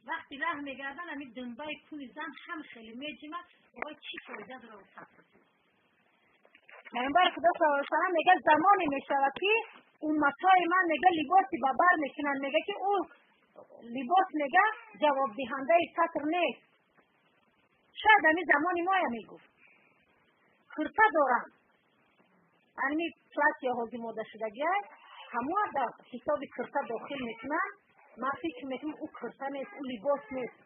Вақти раҳ мегарданд, ҳамин думбаи куни зан ҳам хеле меҷимад. Ой, чӣ фоида дорад сатр? Пайғамбари Худо саллаллоҳу алайҳи васаллам мега, замоне мешавад, ки умматҳои ман, мега, либоси ба бар мекунанд, мега, ки ӯ либос, мега, ҷавобдиҳандаи сатр нест. Шояд ҳамин замони моя мегуфт. Курта доранд, ҳамин платья ҳози модашудагиай, ҳамоа дар ҳисоби курта дохил мекунанд. Ман фикр мекунам, ӯ курта нест, ӯ либос нест.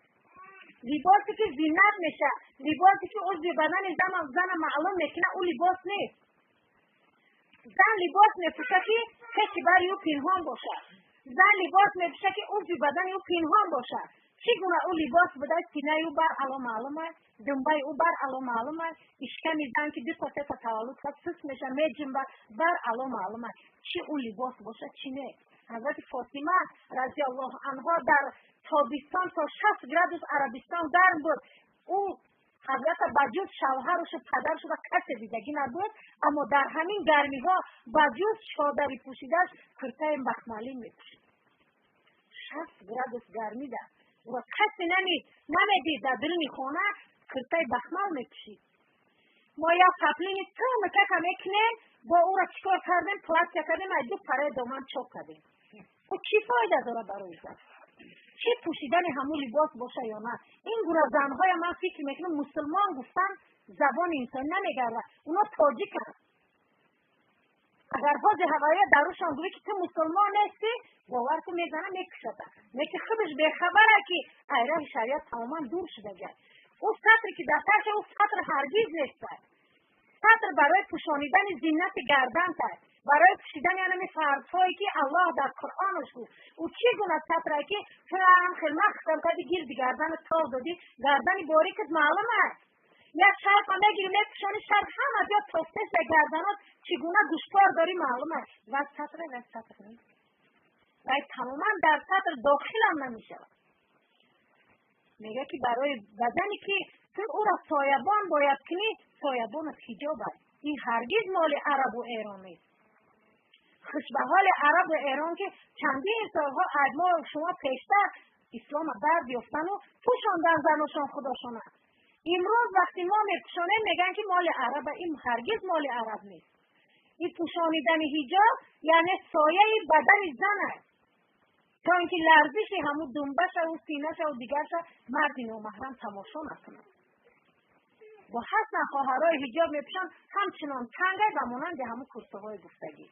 Либосе ки зинат мешавад, либосе ки узви бадани зана маълум мекунад, ӯ либос нест. Зан либос мепӯшад, ки пеши бари ӯ пинҳон бошад. Зан либос мепӯшад, ки узви бадани ӯ пинҳон бошад. Чӣ гуна ӯ либос буда, синаи ӯ бар ало маълум аст, думбаи ӯ бар ало маълум аст, ишками зан, ки дута сета таваллуд кард, суст меша, меҷимба, бар ало маълум аст. Чӣ ӯ либос бошад, чӣ не? Ҳазрати Фотима разиаллоҳу анҳо дар тобистон то 60 градус Арабистон гарм буд. Ӯ ҳазрата ба ҷуз шавҳарушу падаршу ба касе дидагӣ набуд, аммо дар ҳамин гармиҳо ба ҷуз чодари пӯшидааш куртаи махмалин мепӯшид. 60 градус гармида ӯро касе намедид, дар даруни хона куртаи бахмал мепӯшид. Мо як паплини тумакака мекунем, бо ӯро чӣ кор кардем? Платья кардем, ай ду параи доман чоп кардем. Ӯ чӣ фоида дорад барои зан, чӣ пӯшидани ҳамун либос боша ё на? Ин гуна занҳоя, ман фикр мекунам, мусулмон гуфтан забони инсонӣ намегардад. Оно тоҷиканд. Агар ҳози ҳавоя дарушон гӯӣ, ки ту мусулмон нестӣ, бовар ку, мезана, мекушада. Лекин худаш бехабара, ки ай роҳи шариат тамоман дур шудагиаст. Ӯ сатре ки дар тарша, ӯ сатр ҳаргиз неста. Сатр барои пӯшонидани зинати гарданта, барои пӯшидани анами фарзҳое, ки Аллоҳ дар Қуръонаш гуфт. Ӯ чӣ гуна сатре, ки туам хел махкам карди, гирди гардана тов додӣ, гардани борикат маълум аст? Як шарфа мегири, мепӯшони, шарф ҳама ҷо тофтеса, гарданот чӣ гуна гӯшпор дорӣ, маълум аст. Ва сатре, ва сатр нест, вай тамоман дар сатр дохилам намешавад. Мега, ки барои бадане, ки ту ӯро соябон бояд кунӣ, соябонат ҳиҷоб аст. Ин ҳаргиз моли арабу Эрон нест. Хуш ба ҳоли арабу Эрон, ки чандин солҳо аз мо шумо пештар ислома дард ёфтану пӯшондан заношон худошона. Имрӯз вақти мо мепӯшонем, мегӯянд, ки моли араба. Ин ҳаргиз моли араб нест. Ин пӯшонидани ҳиҷоб яъне сояи бадани зан аст, то ин ки ларзиши ҳамун думбашаву синашаву дигарша марди номаҳрам тамошо накунад. Бо ҳастан хоҳарҳои ҳиҷоб мепӯшанд, ҳамчунон тангай, ба монанди ҳамун курсаҳои гуфтагӣ.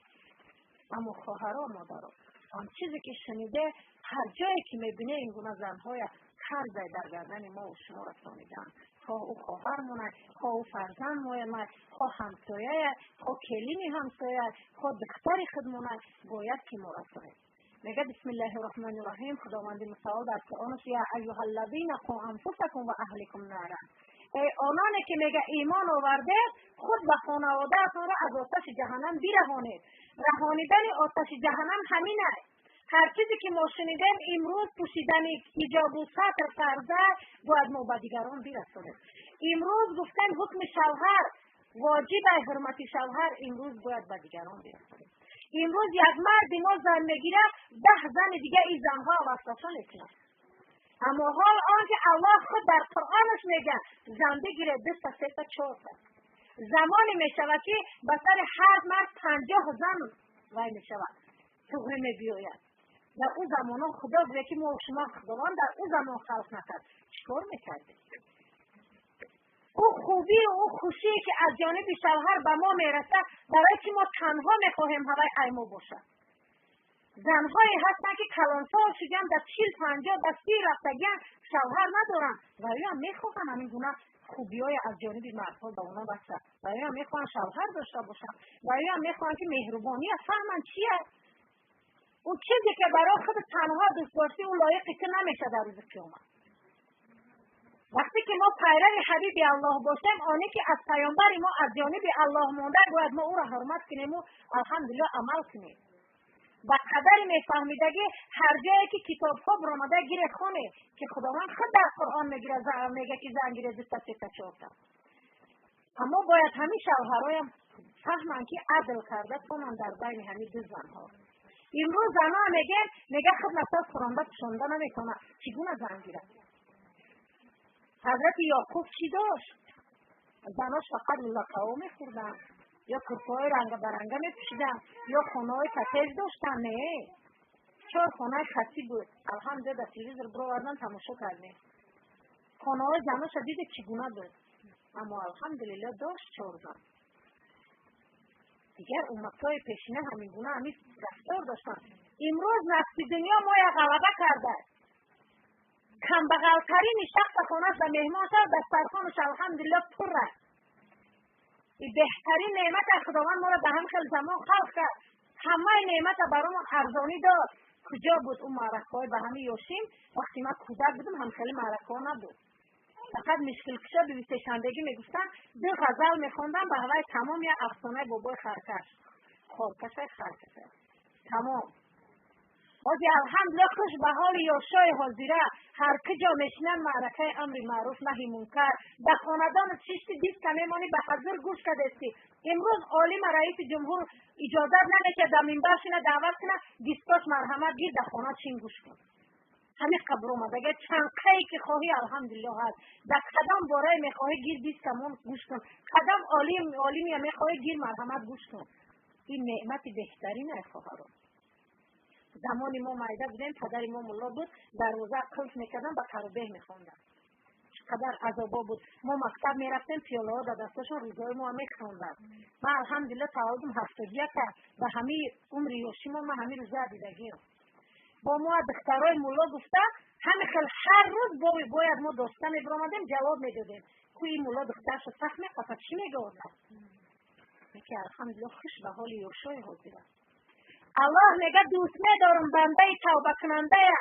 Аммо хоҳаро, модаро, он чизе ки шуниде, ҳар ҷое ки мебине, ин гуна занҳоя қарзай дар гардани мо шумо расонидаанд. Хоҳ ӯ хоҳар монад, хоҳ ӯ фарзанд монад, хоҳ ҳамсояя, хоҳ келини ҳамсоя, хоҳ духтари худ монад, бояд ки мо расонем. Мега: бисмиллаҳи роҳмани роҳим. Худованди мутаол дар Қуръонаш: я аюҳаллазина қу анфусакум ва аҳликум нара. Эй ононе ки, мега, имон овардед, худ ва хонаводаатонро аз оташи ҷаҳаннам бираҳонед. Раҳонидани оташи ҷаҳаннам ҳамин аст. Ҳар чизе ки мо шунидем имрӯз, пӯшидани ҳиҷобу сатр фарза, бояд мо ба дигарон бирасонем. Имрӯз гуфтем, ҳукми шавҳар воҷиб ай, ҳурмати шавҳар, имрӯз бояд ба дигарон бирасонем. Имрӯз як марди мо зан мегирад, 10 зани дига ин занҳо васваса мекунад. Аммо ҳол он ки Аллоҳ худ дар Қуръонаш мегӯяд: зан бигиред дута, сета, чорта. Замоне мешавад, ки ба сари ҳар мард 50 зан вай мешавад, туғри мебиёяд. Дар ӯ замонҳо, Худо гӯя, ки мо шумо Худованд дар ӯ замон халқ накард, чӣ кор мекардем? Ӯ хубию ӯ хушие, ки аз ҷониби шавҳар ба мо мерасад, барои чи мо танҳо мехоҳем ҳавай ай мо бошад? Занҳое ҳастанд, ки калонсол шудиан, дар 40, 50, дар 30 рафтагиан, шавҳар надоранд, ва ӯям мехоҳанд ҳамин гуна хубиҳое аз ҷониби мардҳо ба онҳо расад, ва ӯям мехоҳанд шавҳар дошта бошанд, ва ӯям мехоҳанд, ки меҳрубония фаҳманд чи аст. Ӯ чизе ки барои худ танҳо дӯст доштӣ, ӯ лоиқи ту намешавад дар рӯзи қиёмат. Вақте ки мо пайрави ҳабиби Аллоҳ бошем, оне ки аз паёмбари мо аз ҷониби Аллоҳ монда, бояд мо ӯро ҳурмат кунему, алҳамдулилло, амал кунем ба қадари мефаҳмидагӣ. Ҳар ҷое ки китобҳо биромада, гире, хоне, ки Худованд худ дар Қуръон мегира, мега, ки зан гире дута, сета, чорта. Аммо бояд ҳамин шавҳароям фаҳманд, ки адл карда тонанд дар байни ҳамин ду занҳо. Имрӯз занҳо мегӯян, мега худ насаз хӯронда пӯшонда наметавонад, чӣ гуна зан гирад? Ҳазрати Ёқуб чӣ дошт? Занош фақат лулақаҳо мехӯрданд, ё куртаҳои рангабаранга мепӯшиданд, ё хонаҳои коттедж доштанд? Не, чор хонаи хасӣ буд. Алҳамдулилла, дар телевизор бировардан, тамошо кардем. Хонаҳои заноша диде, чӣ гуна буд, аммо алҳамдулилла, дошт чор зан. Дигар умматҳои пешина ҳамин гуна ҳамин рафтор доштанд. Имрӯз нафси дунё моя ғалаба кардааст. Камбағалтарини шахса хонаш ба меҳмон шавад, дастархонаш алҳамдулилла пур аст. Беҳтарин неъмата Худованд моро ба ҳам хел замон халқ кард, ҳамаи неъмата баромон арзонӣ дод. Куҷо буд ӯ маъракаҳои ба ҳамин ёшим? Вақте ман кӯдак будам, ҳамхели маъракаҳо набуд. Фақат мишкилкушо бивисешандагӣ мегуфтанд, ду ғазал мехондам, ба ҳавай тамом, як афсонаи бобои харкаш, хоркашай, харкашай, тамом. Ҳозир алҳамдулилла, хуш ба ҳоли ёшои ҳозира, ҳар куҷо мешинанд, маъракаи амри маъруф, наҳи мункар. Дар хонадону чишти диска мемонӣ, ба ҳазур гӯш кардест, ки имрӯз олима раиси ҷумҳур иҷозат намешавад дар минбар шина, даъват кунад, дискош марҳамат, гир, дар хона чин, гӯш кун. Ҳамин қабр омадага, чанқае ки хоҳӣ, алҳамдулилло, ҳаст. Дар кадом борае мехоҳӣ, гир, дискамон, гӯш кун. Кадом олим, олимия мехоҳӣ, гир, марҳамат, гӯш кун. Ин неъмати беҳтарин ай, хоҳарон. Замони мо майда будем, падари мо мулло буд, дарвоза қулф мекардам, ба тарубеҳ мехондам. Чӣ қадар азобо буд! Мо мактаб мерафтем, пиёлаҳо дар дасташон, рӯзҳои мо мехонданд. Ман алҳамдулилла, таваллудам 71, ба ҳамаи умри ёшимо ман ҳамин рӯза дидагиам. Бо мо духтарои мулло гуфта, ҳами хел ҳар рӯз бояд мо доста мебиромадем, ҷавоб медодем, ку ин мулло духтаршо сахт меқапад, чӣ мегӯяд? Ки алҳамдулилла, хуш ба ҳоли ёшои ҳозира. Аллоҳ мега: дӯст медорам бандаи тавбакунандая,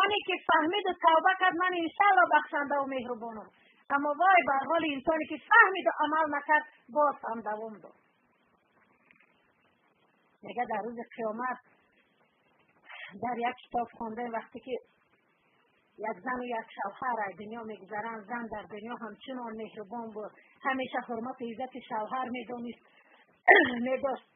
оне ки фаҳмиду тавба кард, ман иншаалло бахшандаву меҳрубонам. Аммо вой бар ҳоли инсоне ки фаҳмиду амал накард, боз ҳам давом дод. Мега дар рӯзи қиёмат, дар як китоб хондаем, вақте ки як зану як шавҳар аз дунё мегузаранд, зан дар дунё ҳамчунон меҳрубон буд, ҳамеша ҳурмату иззати шавҳар медонист, медошт.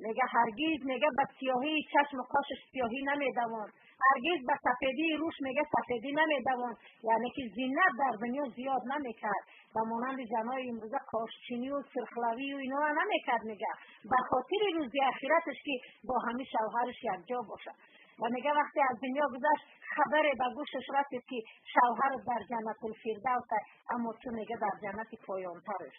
Мега ҳаргиз, мега, ба сиёҳии чашму қошаш сиёҳӣ намедавонд, ҳаргиз ба сафедии рӯш, мега, сафедӣ намедавонд, яъне ки зинат дар дунё зиёд намекард, ба монанди занои имрӯза қошчинию сирхлавию иноа намекард. Мега ба хотири рӯзи ахираташ, ки бо ҳамин шавҳараш якҷо бошад. Ва мега вақте аз дунё гузашт, хабаре ба гӯшаш расид, ки шавҳарат дар Ҷаннатулфирдавс, аммо ту, мега, дар ҷаннати поёнтараш.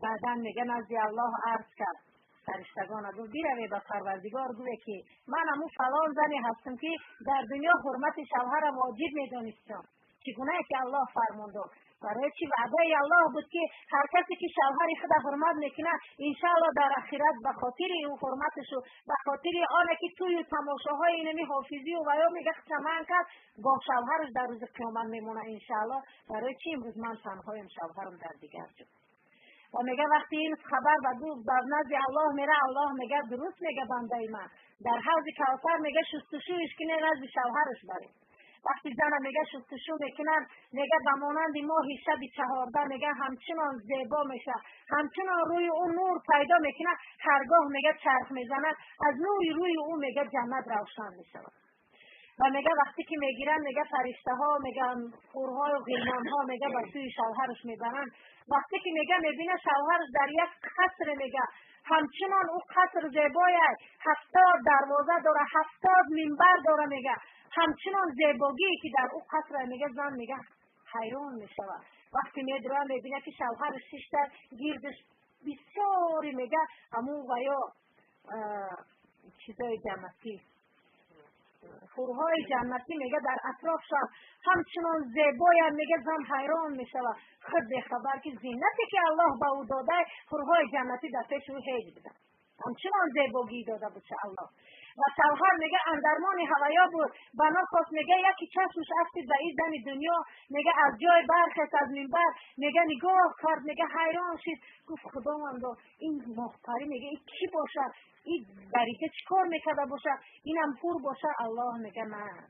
Баъдан, мега, назди Аллоҳ арз кард, фариштагона гуфт: бираве ба Парвардигор гӯе, ки ман ҳамун фалон зане ҳастам, ки дар дунё ҳурмати шавҳарам воҷиб медонистам, чӣ гунае ки Аллоҳ фармон дод. Барои чӣ? Ваъдаи Аллоҳ буд, ки ҳар касе ки шавҳари худа ҳурмат мекунад, иншаалло дар ахират ба хотири ӯ ҳурматашу ба хотири оне ки тӯю тамошоҳои инами ҳофизию ваё, мега, чаман кард, бо шавҳараш дар рӯзи қиёмат мемонад иншаалло. Барои чӣ имрӯз ман танҳоям, шавҳарам дар дигар ҷо? Ва мега вақти ин хабар ба гӯ ба назди Аллоҳ мера, Аллоҳ мега: дуруст мега бандаи ман, дар ҳавзи Кавсар, мега, шустушӯиш кине, назди шавҳараш баред. Вақти зана, мега, шустушу мекунанд, мега, ба монанди моҳи шаби 14, мега, ҳамчунон зебо мешавад, ҳамчунон рӯи ӯ нур пайдо мекунад. Ҳаргоҳ, мега, чарх мезанад, аз нури рӯи ӯ, мега, ҷаннат равшан мешавад. Ва мега вақте ки мегиранд, мега, фариштаҳо, мега, хурҳою ғилмонҳо, мега, ба сӯи шавҳараш мебаранд. Вақте ки, мега, мебинад, шавҳараш дар як қасре, мега, ҳамчунон ӯ қаср зебояй, 70 дарвоза дора, 70 минбар дора, мега, ҳамчунон зебогие ки дар ӯ қаср, мега, зан, мега, ҳайрон мешавад. Вақте медура, мебинад, ки шавҳараш шишта, гирдаш бисёри, мега, ҳамун ваё чизои ҷаннатӣ, ҳурҳои ҷаннатӣ, мега, дар атрофшон ҳамчунон зебоянд. Мега зан ҳайрон мешавад, худ бехабар, ки зинате ки Аллоҳ ба ӯ дода, ҳурҳои ҷаннатӣ дар пеши ӯ ҳеҷ буданд, ҳамчунон зебогӣ дода буд аллоҳ. Ва шавҳар, мега, андармони ҳаваё буд. Ба нохост, мега, яки чашмаш афтид ба ин зани дунё. Мега аз ҷой бархест, аз минбар, мега, нигоҳ кард, мега, ҳайрон шид, гуфт: худовандо, ин моҳпарӣ, мега, ин кӣ бошад? Ин дариҷа чӣ кор мекарда бошад? Инам ҳур бошад? Аллоҳ мега: ман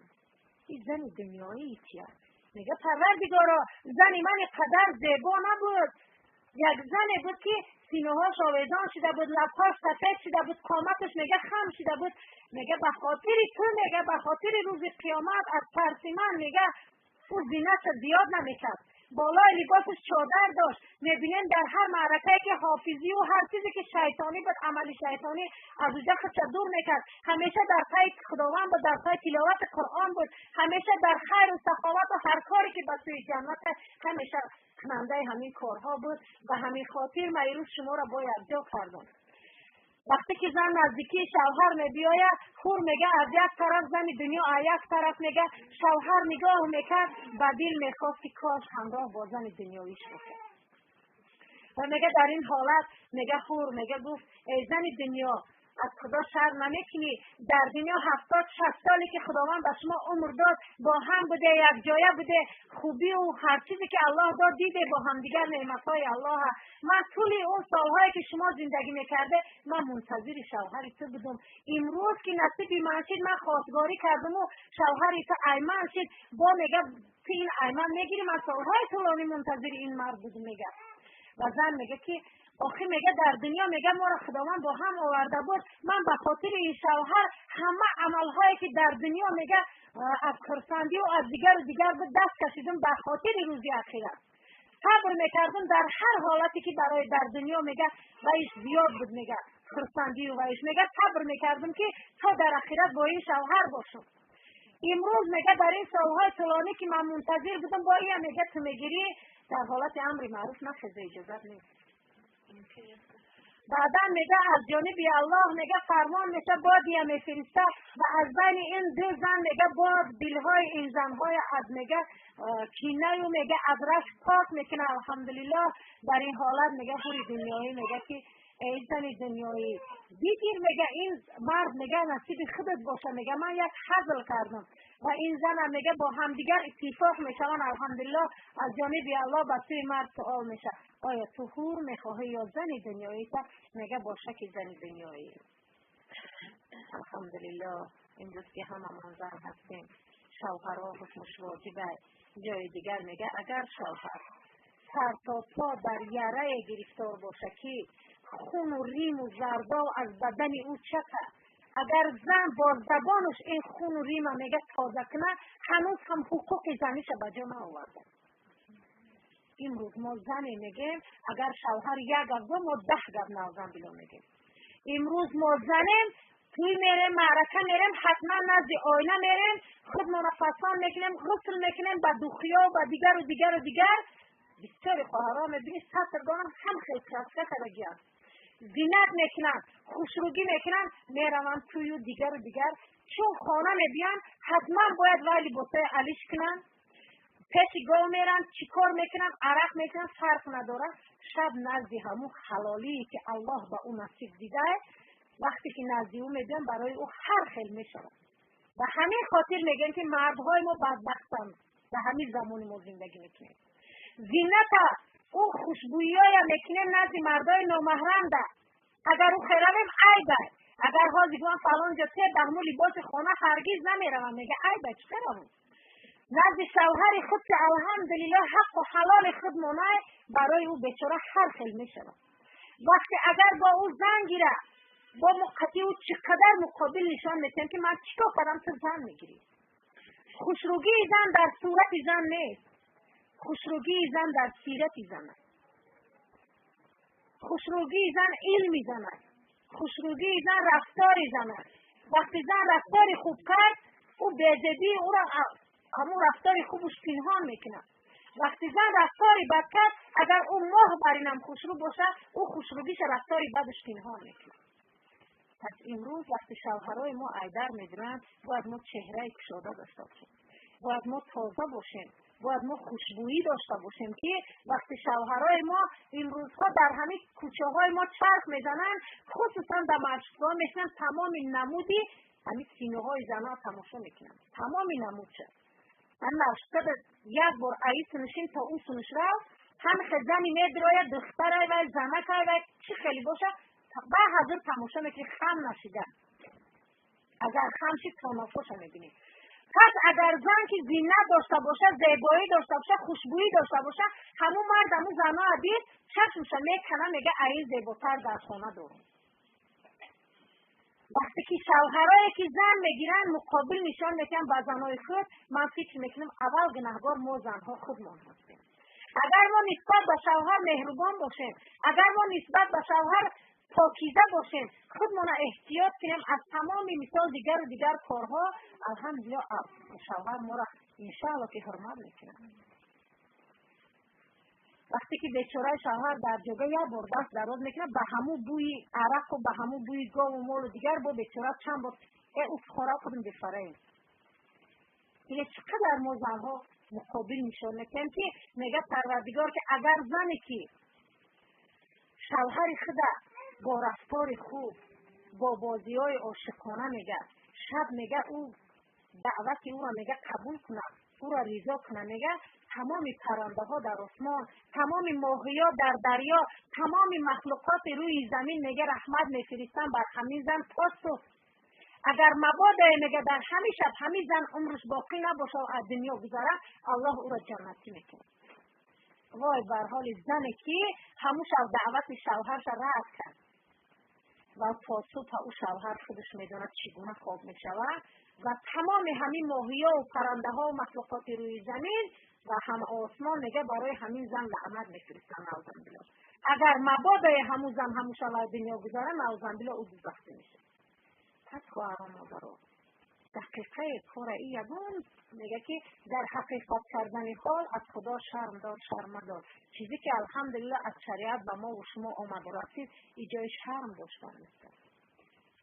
ин зани дунёӣ чия? Мега: парвардигоро, зани ман қадар зебо набуд. Як зане буд, ки синаҳош овезон шуда буд, лабҳош сафед шуда буд, қоматаш, мега, хам шуда буд. Мега, ба хотири ту, мега, ба хотири рӯзи қиёмат, аз тарси ман, мега, ӯ зинатша зиёд намекард, болои либосаш чодар дошт. Мебинем, дар ҳар маъракае ки ҳофизию ҳар чизе ки шайтонӣ буд, амали шайтонӣ, аз уҷа худша дур мекард. Ҳамеша дар пайи Худованд буд, дар пайи тиловати Қуръон буд, ҳамеша дар хайру саховату ҳар коре ки ба сӯи ҷаннат, ҳамеша кунандаи ҳамин корҳо буд. Ба ҳамин хотир ман ирӯз шуморо бо якҷо кардам. Вақте ки зан наздикии шавҳар мебиёяд, ҳур, мега, аз як тараф, зани дунё аз як тараф, мега, шавҳар нигоҳ мекард, ба дил мехост, ки кош ҳамроҳ бо зани дунёвиш бошад. Ва, мега, дар ин ҳолат, мега, ҳур, мега, гуфт: «Эй зани дунё, аз Худо шарм намекунӣ? Дар дунё 70-60 соле ки Худованд ба шумо умр дод, бо ҳам буде, якҷоя буде, хубиву ҳар чизе ки Аллоҳ дод, диде бо ҳамдигар, неъматҳои Аллоҳа. Ман тӯли он солҳое ки шумо зиндагӣ мекарде, ман мунтазири шавҳари ту будум. Имрӯз ки насиби ман шид, ман хостгорӣ кардуму шавҳари ту айман шид, бо, мега, ту ин айман мегирӣ. Ман солҳои тӯлонӣ мунтазири ин мард будум», мега. Ва зан мега, ки охи, мега, дар дунё, мега, моро Худованд бо ҳам оварда буд. Ман ба хотири ин шавҳар ҳама амалҳое ки дар дунё, мега, аз хурсандию аз дигару дигар буд, даст кашидум. Ба хотири рӯзи ахират сабр мекардум дар ҳар ҳолате ки барои дар дунё, мега, ваиш зиёд буд, мега, хурсандию ваиш, мега, сабр мекардум, ки то дар ахират бо ин шавҳар бошум. Имрӯз, мега, дар ин солҳои тӯлонӣ ки ман мунтазир будам, бо ия, мега, ту мегирӣ. Дар ҳолати амри маъруф нахеза, иҷозат нест. Баъдан, мега, аз ҷониби Аллоҳ, мега, фармон меша, бодия мефириста ва аз байни ин ду зан, мега, бод дилҳои ин занҳои аз, мега, кинаю, мега, аз рашк пок мекуна. Алҳамдулиллоҳ. Дар ин ҳолат, мега, ҳури дунёӣ мега, ки эй зани дунёӣ, бигир, мега, ин мард, мега, насиби худат боша. Мега, ман як ҳазл кардам. Ва ин занам, мега, бо ҳамдигар иттифоқ мешаванд. Алҳамдулиллоҳ, аз ҷониби Аллоҳ ба сӯи мард суол мешавад: «Оё ту ҳур мехоҳӣ ё зани дунёита?» Мега, боша ки зани дунёӣ. Алҳамдулиллоҳ, имрӯз ки ҳамамон зан ҳастем, шавҳарҳо ҳукмш воҷиба. Ҷои дигар мега, агар шавҳар сар то по дар ярае гирифтор боша, ки хуну риму зардов аз бадани ӯ чака, агар зан бо забонаш ин хуну рима, мега, тоза куна, ҳанӯз ҳам ҳуқуқи заниша ба ҷо наоварда. Имрӯз мо зане мегем, агар шавҳар як гап гӯ, мо 10 гап навзан било мегем. Имрӯз мо занем, тӯй мерем, маърака мерем, ҳатман назди оина мерем, худмонро фасон мекунем, ғусл мекунем, ба духиё, ба дигару дигару дигар. Бисёри хоҳарҳо мебинӣ, сатр дорам, ҳам хел краска кардагианд, зинат мекунанд, хушрӯгӣ мекунанд, мераванд тӯю дигару дигар. Чун хона мебиёнд, ҳатман бояд вай либосҳои алиш кунанд, пеши гов меранд, чӣ кор мекунанд, арақ мекунанд, фарқ надорад. Шаб назди ҳамун ҳалолие ки Аллоҳ ба ӯ насиб дидае, вақте ки назди ӯ мебиёнд, барои ӯ ҳар хел мешавад. Ба ҳамин хотир мегӯем, ки мардҳои мо бадбахтанд. Ба ҳамин замони мо зиндагӣ мекунем, зината, ӯ хушбӯиёя мекунем назди мардои номаҳрамда. Агар ӯ херавем, айба. Агар ҳозир гӯям, фалон ҷо те дар ҳамун либоси хона ҳаргиз намеравам, мега, айба, чӣ равам назди шавҳари худ, ки алҳамдулиллоҳ ҳаққу ҳалоли худ монай. Барои ӯ бечора ҳар хел мешавад. Вақте агар бо ӯ зан гира, бо муқати ӯ чӣ қадар муқобил нишон метиҳем, ки ман чӣ кор кардам, ту зан мегирӣ. Хушрӯгии зан дар сурати зан нест, хушрӯгии зан дар сирати зан аст, хушрӯгии зан илми зан аст, хушрӯгии зан рафтори зан аст. Вақте зан рафтори хуб кард, ӯ безебии ӯро ҳамун рафтори хубаш пинҳон мекунад. Вақте зан рафтори бад кард, агар ӯ моҳ бар инам хушрӯ бошад, ӯ хушрӯгиша рафтори бадаш пинҳон мекунад. Пас имрӯз вақте шавҳарои мо айдар медуранд, бояд мо чеҳраи кушода дошта бошем, бояд мо тоза бошем, бояд мо хушбӯӣ дошта бошем, ки вақте шавҳарои мо имрӯзҳо дар ҳамин кӯчаҳои мо чарх мезананд, хусусан дар маршрутҳо мешинанд, тамоми намуди ҳамин синаҳои занҳо тамошо мекунанд, тамоми намудша. Ҳамин маршрутка як бор аи сунушин то ӯ сунуш рав, ҳами хел зани медирояд, духтарай вай, занакай вай, чӣ хеле боша, ба ҳазур тамошо мекунӣ, хам нашида. Агар хам шид, тонофоша мебинӣ. Пас агар зан ки зинат дошта бошад, зебоӣ дошта бошад, хушбӯӣ дошта бошад, ҳамун мард ҳамун заноа дид, чашмша мекана, мега ай ин зеботар дар хона дорам. Вақте ки шавҳарое ки зан мегиранд, муқобил нишон медиҳанд ба занои худ, ман фикр мекунам аввал гунаҳгор мо занҳо худмон ҳастем. Агар мо нисбат ба шавҳар меҳрубон бошем, агар мо нисбат ба шавҳар покиза бошем, худмона эҳтиёт кунем аз тамоми мисол дигару дигар корҳо, алҳамдулиллоҳ шавҳар моро иншоалло ки ҳурмат мекунад. Вақте ки бечораи шавҳар дар ҷога як бор даст дароз мекунад, ба ҳамун бӯи арақ ба ҳамун бӯи гову молу дигар бо бечора чанд бор уф хора худм бифараем. Ине чӣ қадар мо занҳо муқобил нишон мекунем ки мега Парвардигор ки агар зане ки шавҳари худа бо рафтори хуб, бо бозиҳои ошиқона мега, шаб мега ӯ даъвати ӯро мега қабул кунад, ӯро ризо кунад, мега тамоми паррандаҳо дар осмон, тамоми моҳиё дар дарё, тамоми махлуқоти рӯи замин мега раҳмат мефиристанд бар ҳамин зан то субҳ. Агар мабодое мега дар ҳамин шаб ҳамин зан умрш боқӣ набошад аз дунё гузарад, Аллоҳ ӯро ҷаннатӣ мекунад. Вой бар ҳоли зане ки ҳамун шаб даъвати шавҳарша рад кард ва то субҳ ӯ шавҳар худаш медонад чӣ гуна хоб мешавад ва тамоми ҳамин моҳиёву паррандаҳову махлуқоти рӯи замин ва ҳама осмон мега барои ҳамин зан лаънат мефиристанд, наъузубиллоҳ. Агар мабодое ҳамун зан ҳамун шаб аз дунё гузарад, наъузубиллоҳ ӯ дӯзахӣ мешавад. Пас хоҳарон модаро, дақиқаи кора и ягон мега ки дар ҳақиқат кардани ҳол аз Худо шарм дор, шарм мадор. Чизе ки алҳамдулиллоҳ аз шариат ба мо ва шумо омада расид, и ҷои шарм доштан нест.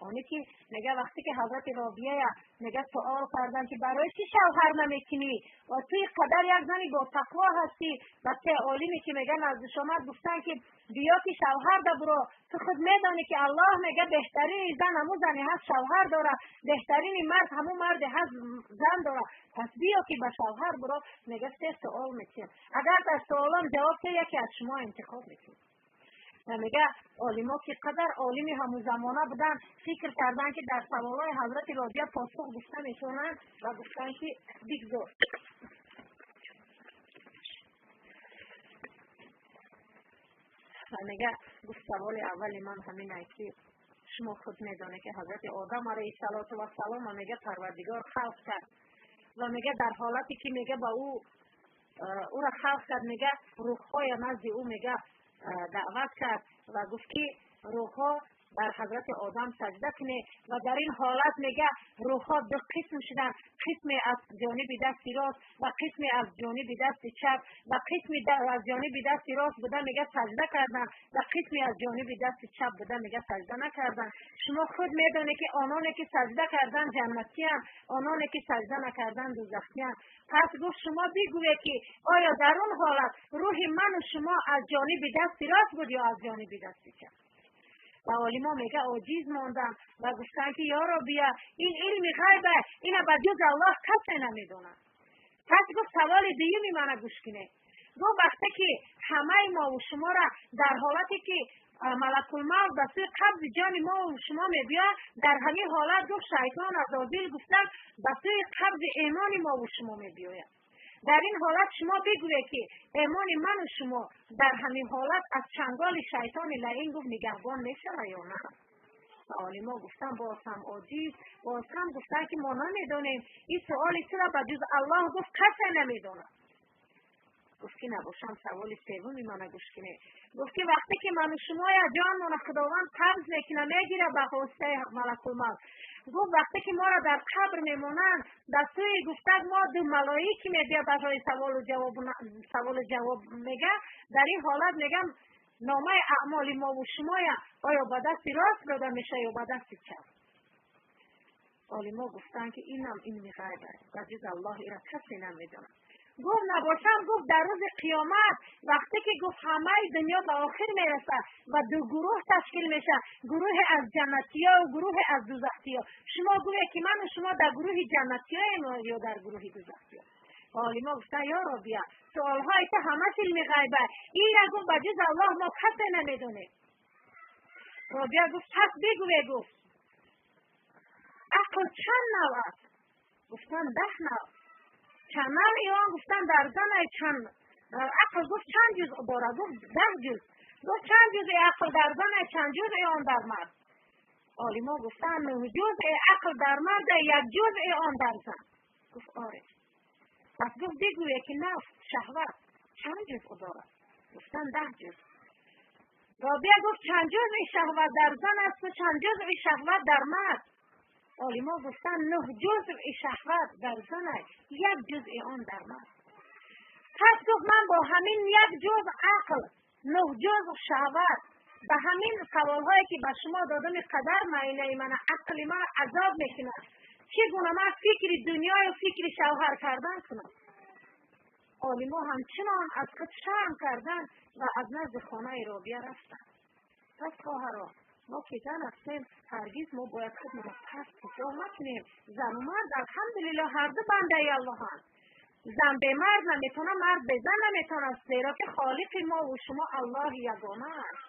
Оне ки мега вақте ки ҳазрати Робияя мега суол карданд ки барои чӣ шавҳар намекунӣ ва ту ин қадар як зани ботақво ҳастӣ, ва се олиме ки мега наздиш омад гуфтанд ки биё ки шавҳар да буро, ту худ медонӣ ки Аллоҳ мега беҳтарини зан ҳамун зане ҳаст шавҳар дорад, беҳтарини мард ҳамун марде ҳаст зан дорад, пас биё ки ба шавҳар буро. Мега се суол метиҳем, агар дар суолам ҷавоб диҳ, яке аз шумо интихоб мекунем. Ва мега олимо ки қадар олими ҳамун замона буданд, фикр карданд ки дар саволҳои ҳазрати Робия посух гуфта метавонанд ва гуфтанд ки бигзор. Ва мега гуфт саволи аввали ман ҳамин аст ки шумо худ медонед ки ҳазрати Одам алайҳиссалоту вассалом мега Парвардигор халқ кард ва мега дар ҳолате ки мега ба ӯро халқ кард, мега рӯҳҳоя назди ӯ мега даъват кард ва гуфт ки рӯҳҳо бар ҳазрати Одам саҷда кунед. Ва дар ин ҳолат мега рӯҳҳо ду қисм шуданд, қисме аз ҷониби дасти рост ва қисме аз ҷониби дасти чап, ва қисме аз ҷониби дасти рост буда мега саҷда карданд ва қисме аз ҷониби дасти чап буда мега саҷда накарданд. Шумо худ медонед ки ононе ки саҷда карданд ҷаннатиянд, ононе ки саҷда накарданд дӯзахиянд. Пас гуфт шумо бигӯед ки оё дар он ҳолат рӯҳи ману шумо аз ҷониби дасти рост буд ё аз ҷониби дасти чап? Ва олимо мега оҷиз монданд ва гуфтанд ки ё Робия, ин илми ғайб аст, ина ба ҷуз Аллоҳ касе намедонад. Пас гуфт саволи дуюми мана гӯш кунед. Гуфт вақте ки ҳамаи мову шуморо дар ҳолате ки малакулмавт ба сӯи қабзи ҷони мову шумо мебиёяд, дар ҳамин ҳолат гуфт шайтон азозил гуфтанд ба сӯи қабзи эмони мову шумо мебиёяд. Дар ин ҳолат шумо бигӯед ки эмони ману шумо дар ҳамин ҳолат аз чанголи шайтони лаин гуфт нигаҳбон мешавад ё на? Ва олимо гуфтанд боз ҳам оҷиз, боз ҳам гуфтанд ки мо намедонем, ин суоли туро ба ҷуз Аллоҳ гуфт касе намедонад. Гуфт ки набошам саволи севуми мана гӯш кунед. Гуфт ки вақте ки ману шумоя ҷонмона Худованд қабз мекунад, мегирад ба воситаи малакулмавт, гуфт вақте ки моро дар қабр мемонанд, дар сӯи гуфтад мо ду малоики мебиёд барои саволу ҷавоб, саволу ҷавоб мега, дар ин ҳолат мегам номаи аъмоли мову шумоя оё ба дасти рост дода мешавад ё ба дасти чап? Олимо гуфтанд ки инам илми ғайб аст, ба ҷуз Аллоҳ ира касе намедонад. Гуфт набошам, гуфт дар рӯзи қиёмат вақте ки гуфт ҳамаи дунё ба охир мерасад ва ду гурӯҳ ташкил мешавад, гурӯҳе аз ҷаннатиё ва гурӯҳе аз дӯзахтиё, шумо гӯед ки ману шумо дар гурӯҳи ҷаннатиёем ё дар гурӯҳи дӯзахтиё? Ва олимо гуфтанд ё Робия, суолҳои ту ҳамаш илми ғайб аст, инра гуфт ба ҷуз Аллоҳ мо касе намедонем. Робия гуфт пас бигӯе, гуфт ақл чанд нав аст? Гуфтан 10 навъ. Чанд навъи он гуфтан дар зан чанд дар ақл гуфт чанд ҷузъ дорад? Гуфт 10 ҷузъ. Гуфт чанд ҷузъи ақл дар зан, чанд ҷузъи он дар мард? Олимо гуфтанд 9 ҷузъи ақл дар мард, 1 ҷузъи он дар зан. Гуфт оре. Пас гуфт бигӯе ки нафс, шаҳват чанд ҷузъ дорад? Гуфтан 10 ҷузъ. Робия гуфт чанд ҷузъи шаҳват дар зан аст ва чанд ҷузъи шаҳват дар мард? Олимо гуфтанд 9 ҷузъи шаҳват дар зан аст, 1 ҷузъи он дар мард. Пас гуфт ман бо ҳамин 1 ҷузъ ақл, 9 ҷузъ шаҳват, ба ҳамин саволҳое ки ба шумо додам қадар маинаи мана ақли ман азоб мекунад. Чӣ гуна ман фикри дунёю фикри шавҳар кардан кунам? Олимо ҳамчунон аз худ шарм карданд ва аз назди хонаи Робия рафтанд. Пас хоҳаро, мо ки зан ҳастем, ҳаргиз мо бояд худро паст ҳисоб накунем. Зану мард алҳамдулиллоҳ ҳар ду бандаи Аллоҳанд. Зан бе мард наметавонад, мард бе зан наметавонад, зеро ки холиқи мо ва шумо Аллоҳи ягона аст.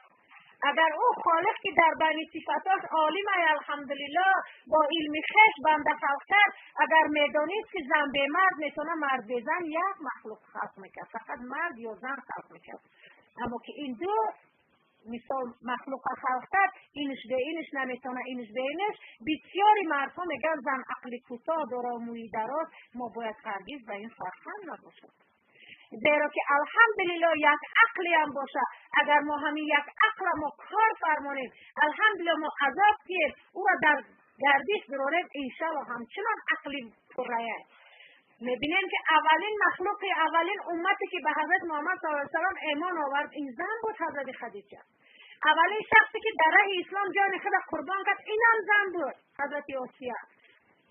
Агар ӯ холиқ ки дар байни сифатош олим ай алҳамдулиллоҳ бо илми хеш банда халқ кард, агар медонист ки зан бе мард метавонад, мард бе зан як махлуқ халқ мекард, фақат мард ё зан халқ мекард. Аммо ки ин ду мисол махлуқа халқ кард, инш бе инш наметавонад, инш бе инш. Бисёри мардҳо мегӯянд зан ақли кӯтоҳ дора, мӯи дароз. Мо бояд ҳаргиз ба ин фарханд набошад, зеро ки алҳамдулиллоҳ як ақлиам боша. Агар мо ҳамин як ақла мо кор фармонем, алҳамдулиллоҳ мо азоб кием, ӯро дар гардиш бирорем, иншаллоҳ ҳамчунон ақли пуррая. Мебинем ки аввалин махлуқи, аввалин уммате ки ба ҳазрат Муҳаммад саллаллоҳу алайҳи васаллам имон овард, ин зан буд, ҳазрати Хадиҷа. Аввалин шахсе ки дар раҳи ислом ҷони худро қурбон кард, инам зан буд, ҳазрати Осия.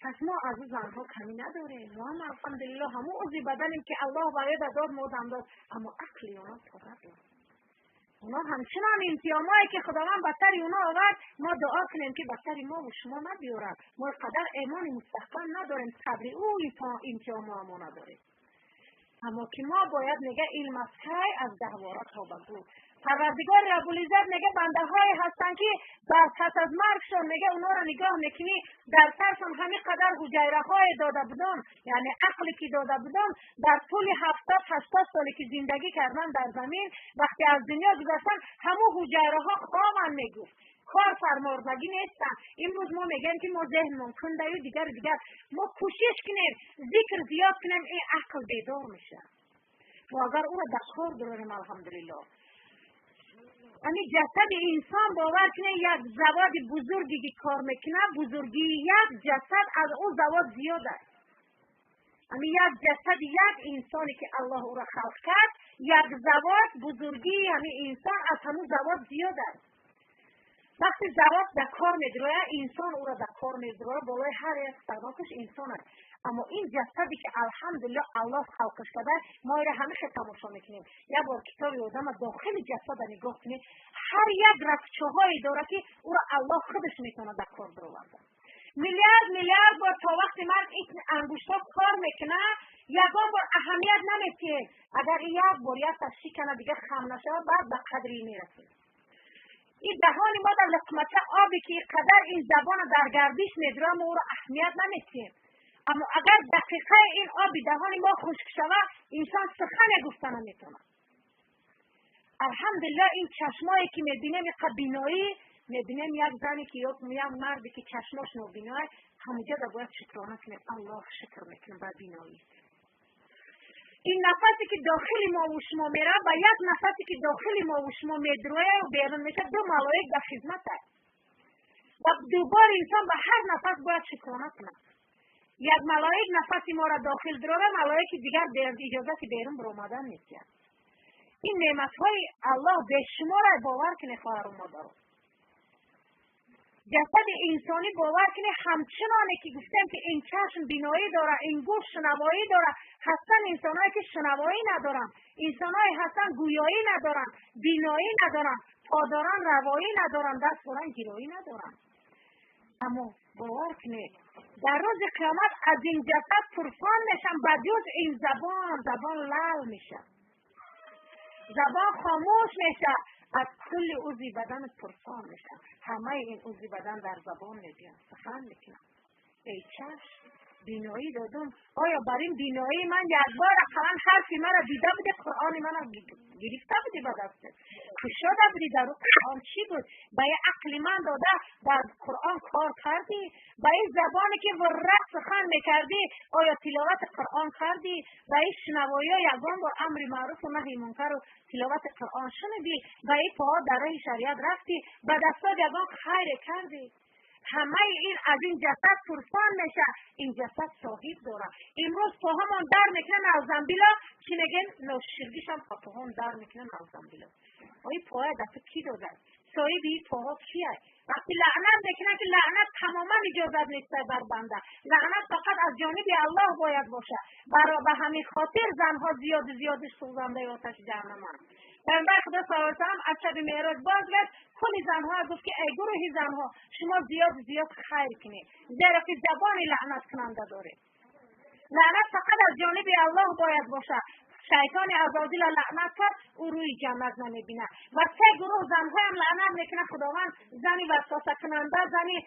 Пас мо аз ӯ занҳо камӣ надорем. Мо ҳам алҳамдулиллоҳ ҳамон узви баданем ки Аллоҳ барои дод, мо дам дод, аммо ақли онҳо пурра буд. Онҳо ҳамчунон имтиҳонҳое ки Худованд ба сари онҳо овард, мо дуо кунем ки ба сари мо ва шумо набиёрад. Мо қадар имони мустаҳкам надорем, сабри ӯ имтиҳонҳо мо надорем. Аммо ки мо бояд мега илм аз кай, аз гаҳвора то ба гӯр. Парвардигори Раббулиззат мега бандаҳое ҳастанд ки бар пас аз маргшон мега онҳоро нигоҳ мекунӣ, дар саршон ҳамин қадар ҳуҷайраҳое дода будон, яъне ақле ки дода будон, дар тӯли 70-80 соле ки зиндагӣ кардан дар замин, вақте аз дунё гузаштан, ҳамун ҳуҷайраҳо хобанд, мегуфт. Кор фармордагӣ нестанд. Имрӯз мо мегӯем ки мо зеҳнмон кундаю дигару дигар. Мо кӯшиш кунем, зикр зиёд кунем, ин ақл бедор мешавад. Мо агар ӯро дар кор дорем, алҳамдулиллоҳ. Ами ҷасади инсон бовар кунед, як заводи бузурге ки кор мекунад, бузургии як ҷасад аз ӯ завод зиёд аст. Ами як ҷасади як инсоне ки Аллоҳ ӯро халқ кард, як завод бузургии ҳамин инсон аз ҳамун завод зиёд аст. Вақте завод дар кор медирояд, инсон ӯро дар кор медирояд, болои ҳар як станокаш инсон аст. Аммо ин ҷасаде ки алҳамдулиллоҳ Аллоҳ халқаш карда, мо иро ҳамеша тамошо мекунем. Як бор китоби одама дохили ҷасада нигоҳ кунем, ҳар як рагчаҳое дорад ки ӯро Аллоҳ худаш метавонад дар кор бароварда. Миллиард миллиард бор то вақти марг ин ангуштҳо кор мекунад, ягон бор аҳамият наметиҳем. Агар як бор як шикана дига хам нашавад, баъд ба қадри мерасем. Ин даҳони мо дар луқмача обе ки қадар ин забона дар гардиш медурад, мо ӯро аҳамият наметиҳем. Аммо агар дақиқаи ин оби даҳони мо хушк шавад, инсон сухане гуфта наметавонад. Алҳамдулиллоҳ ин чашмое ки мебинем, иқа биноӣ мебинем, як зане ки ё як марде ки чашмош нобиноа, ҳамуҷода бояд шукрона кунем. Аллоҳ шукр мекунем бар биноӣ. Ин нафасе ки дохили мо ва шумо меравад, ба як нафасе ки дохили мо ва шумо медрояд ва берун мешавад, ду малоик дар хизмат аст. Ва дубор инсон ба ҳар нафас бояд шукрона кунад. Як малоик нафаси моро дохил дурора, малоики дигар иҷозати берун баромадан медиҳад. Ин неъматҳои Аллоҳ бешумора, бовар кунед хоҳару модарон. Ҷасади инсонӣ бовар кунед, ҳамчуноне ки гуфтем ки ин чашм биноӣ дорад, ин гӯш шунавоӣ дорад, ҳастанд инсонҳое ки шунавоӣ надоранд, инсонҳое ҳастанд гӯёӣ надоранд, биноӣ надоранд, по доранд равоӣ надоранд, даст доранд гироӣ надоранд. Аммо бовар кунед, дар рӯзи қиёмат аз ин ҷасад пурсон мешаванд, ба ҷуз ин забон, забон лал мешавад, забон хомӯш мешавад, аз кулли узви бадан пурсон мешавад. Ҳамаи ин узви бадан дар забон мебиёнд, сухан мекунанд. Эй чашм, Биноӣ додум. Оё бар ин биноии ман як бор ақаллан ҳарфи маро дида будӣ, Қуръони маро гирифта будӣ ба дастат, кушода будӣ, дар ӯ Қуръон чӣ буд? Ба ин ақли ман дода дар Қуръон кор кардӣ? Ба ин забоне ки вуррак сухан мекардӣ, оё тиловати Қуръон кардӣ? Ба ин шунавоиҳо ягон бор амри маъруфу наҳи мункару тиловати Қуръон шунидӣ? Ба ин поҳо дар роҳи шариат рафтӣ? Ба дастот ягон хайре кардӣ? Ҳамаи ин аз ин ҷасад пурсон меша. Ин ҷасад соҳиб дорад. Имрӯз поҳамон дар мекунад, навзамбило чӣ мегӯем, ноширгишам поҳом дар мекунад, навзамбило. Ои поя даст кӣ додад? Соҳиби ин поҳо кия? Вақти лаънат мекунад, ки лаънат тамоман иҷозат нест бар банда, лаънат фақат аз ҷониби Аллоҳ бояд бошад. Ба ҳамин хотир занҳо зиёду зиёду сӯзандаи оташи ҷаҳаннаманд. Пайғамбари Худо саллаллоҳу алайҳи васаллам аз шаби Меъроҷ бозгашт, кулли занҳо гуфт, ки эй гурӯҳи занҳо, шумо зиёду зиёд хайр кунед, зеро ки забони лаънаткунанда доред. Лаънат фақат аз ҷониби Аллоҳ бояд бошад. Шайтони азозила лаънат кард, ӯ рӯи ҷаннат намебинад. Ва се гурӯҳ занҳоям лаънат мекунад Худованд: зани васвасакунанда, зани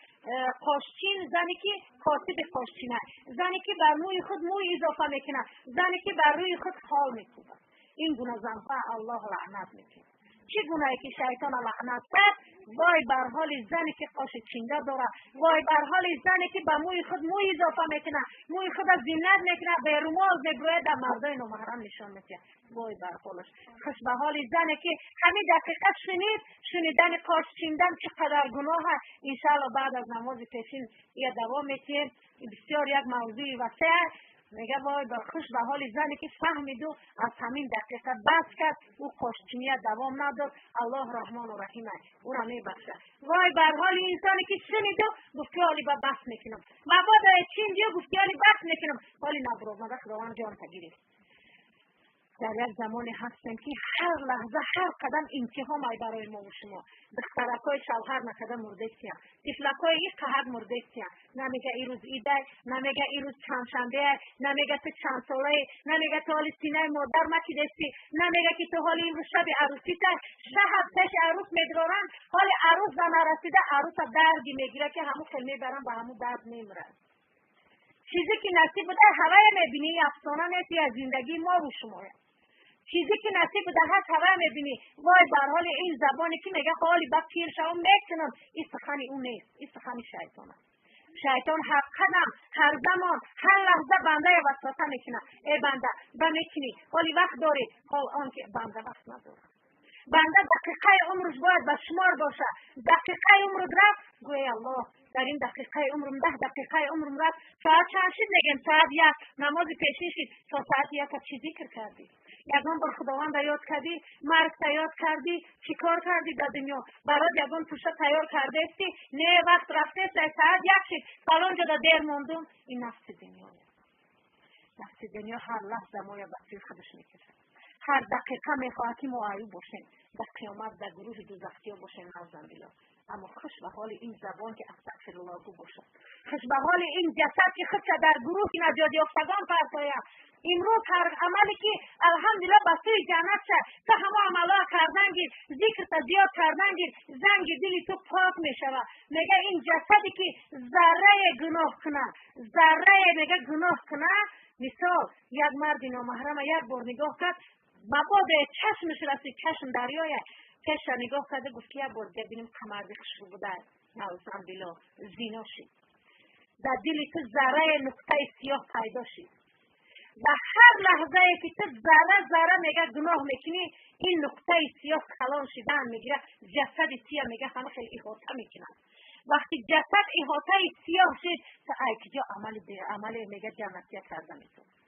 қошчин, зане ки косиби қошчина, зане ки бар мӯи худ мӯй изофа мекунад, зане ки бар рӯи худ хол мекӯбад. Ин гуна занҳо Аллоҳ лаънат мекунад. Чӣ гунае ки шайтона лаънат кард, вой бар ҳоли зане ки қоши чинда дорад, вой бар ҳоли зане ки ба мӯи худ мӯй изофа мекунад, мӯи худро зинат мекунад, берумол мебирояд, дар мардои номаҳрам нишон медиҳад. Вой бар ҳолаш. Хуш ба ҳоли зане ки ҳамин дақиқа шунид, шунидани қош чиндан чӣ қадар гуноҳ аст. Иншаалло баъд аз намози пешин я давом метиҳем. Бисёр як мавзӯи васеъ аст. Мега вой ба хуш ба ҳоли зане ки фаҳмиду аз ҳамин дақиқа бас кард, ӯ қошчиния давом надод. Аллоҳ раҳмону раҳим аст, ӯро мебахшад. Вой бар ҳоли инсоне ки шуниду гуфт, ки ҳоли ба бас мекунам, мабодо чиндию гуфт, ки ҳоли бас мекунам, ҳоли набуромада Худованд ҷонта гирифт. Дар як замоне ҳастем, ки ҳар лаҳза, ҳар қадам имтиҳон ай барои мо ва шумо. Духтаракҳои шавҳар накарда мурдестиян, тифлакҳои ин қаҳат мурдестиян. Намега ирӯз идай, намега ирӯз чандшанбеай, намега ту чандсолаи, намега ту ҳоли синаи модар макидестӣ, намега ки ту ҳоли имрӯз шаби арӯситай. Шаҳаб пеши арӯс медоранд, ҳоли арӯс ба нарасида арӯса дарди мегирад, ки ҳамун хел мебаранд, ба ҳамун дард мемирад. Чизе ки насиб буда ҳавая мебинӣ, афсона нест, я зиндагии мо ва шумоя. Чизе ки насиб буда ҳаст ҳавая мебинӣ. Вой бар ҳоли ин забоне ки мега ҳоли ба пир шавам мекунам. Ин сухани ӯ нест, ин сухани шайтон аст. Шайтон ҳар қадам, ҳар замон, ҳар лаҳза бандая васваса мекунад. Эй банда, ба мекунӣ, ҳоли вақт дорӣ, ҳол он ки банда вақт надорад. Банда дақиқаи умраш бояд ба шумор бошад. Дақиқаи умрут рафт, гӯй Аллоҳ, дар ин дақиқаи умрум, 10 дақиқаи умрум рафт. Соат чанд шид мегем? Соат 1, намози пешин шид, то соати яка чӣ зикр кардӣ? Ягон бор Худованда ёд кардӣ? Маргта ёд кардӣ? Чӣ кор кардӣ дар дунё? Барот ягон пӯша тайёр кардести? Не, вақт рафтест, соат 1 шид, фалон ҷода дер мондум. Ин нафси дунё. Нафси дунё ҳар лаҳза моя ба сӯи худаш мекашад. Ҳар дақиқа мехоҳад, ки мо аюб бошем, дар қиёмат дар гурӯҳи дузахтиё бошем, наузубиллоҳ. Аммо хуш ба ҳоли ин забон ки астағфируллоҳ гӯ бошад, хуш ба ҳоли ин ҷасад ки худша дар гурӯҳи наҷотёфтагон партояд. Имрӯз ҳар амале ки алҳамдулиллоҳ ба сӯи ҷаннат шад, ту ҳамо амалҳоро кардан гир, зикрта зиёд кардан гир, занги дили ту пок мешавад. Мега ин ҷасаде ки заррае гуноҳ кунад, заррае мега гуноҳ кунад, мисол як марди номаҳрама як бор нигоҳ кард, мабодо чашмаш расид, чашм дарёя, пеша нигоҳ карда гуфт, ки як бор дига бинем қамарди хушрӯ будааст, наузубиллоҳ, зино шид. Дар дили ту заррае нуқтаи сиёҳ пайдо шид. Ва ҳар лаҳзае ки ту зарра зарра мега гуноҳ мекунӣ, ин нуқтаи сиёҳ калон шидан мегирад, ҷасади сиёҳ мега ҳама хеле иҳота мекунад. Вақти ҷасад иҳотаи сиёҳ шид, ту ай киҷо амали мега ҷаннатия карда метавонӣ.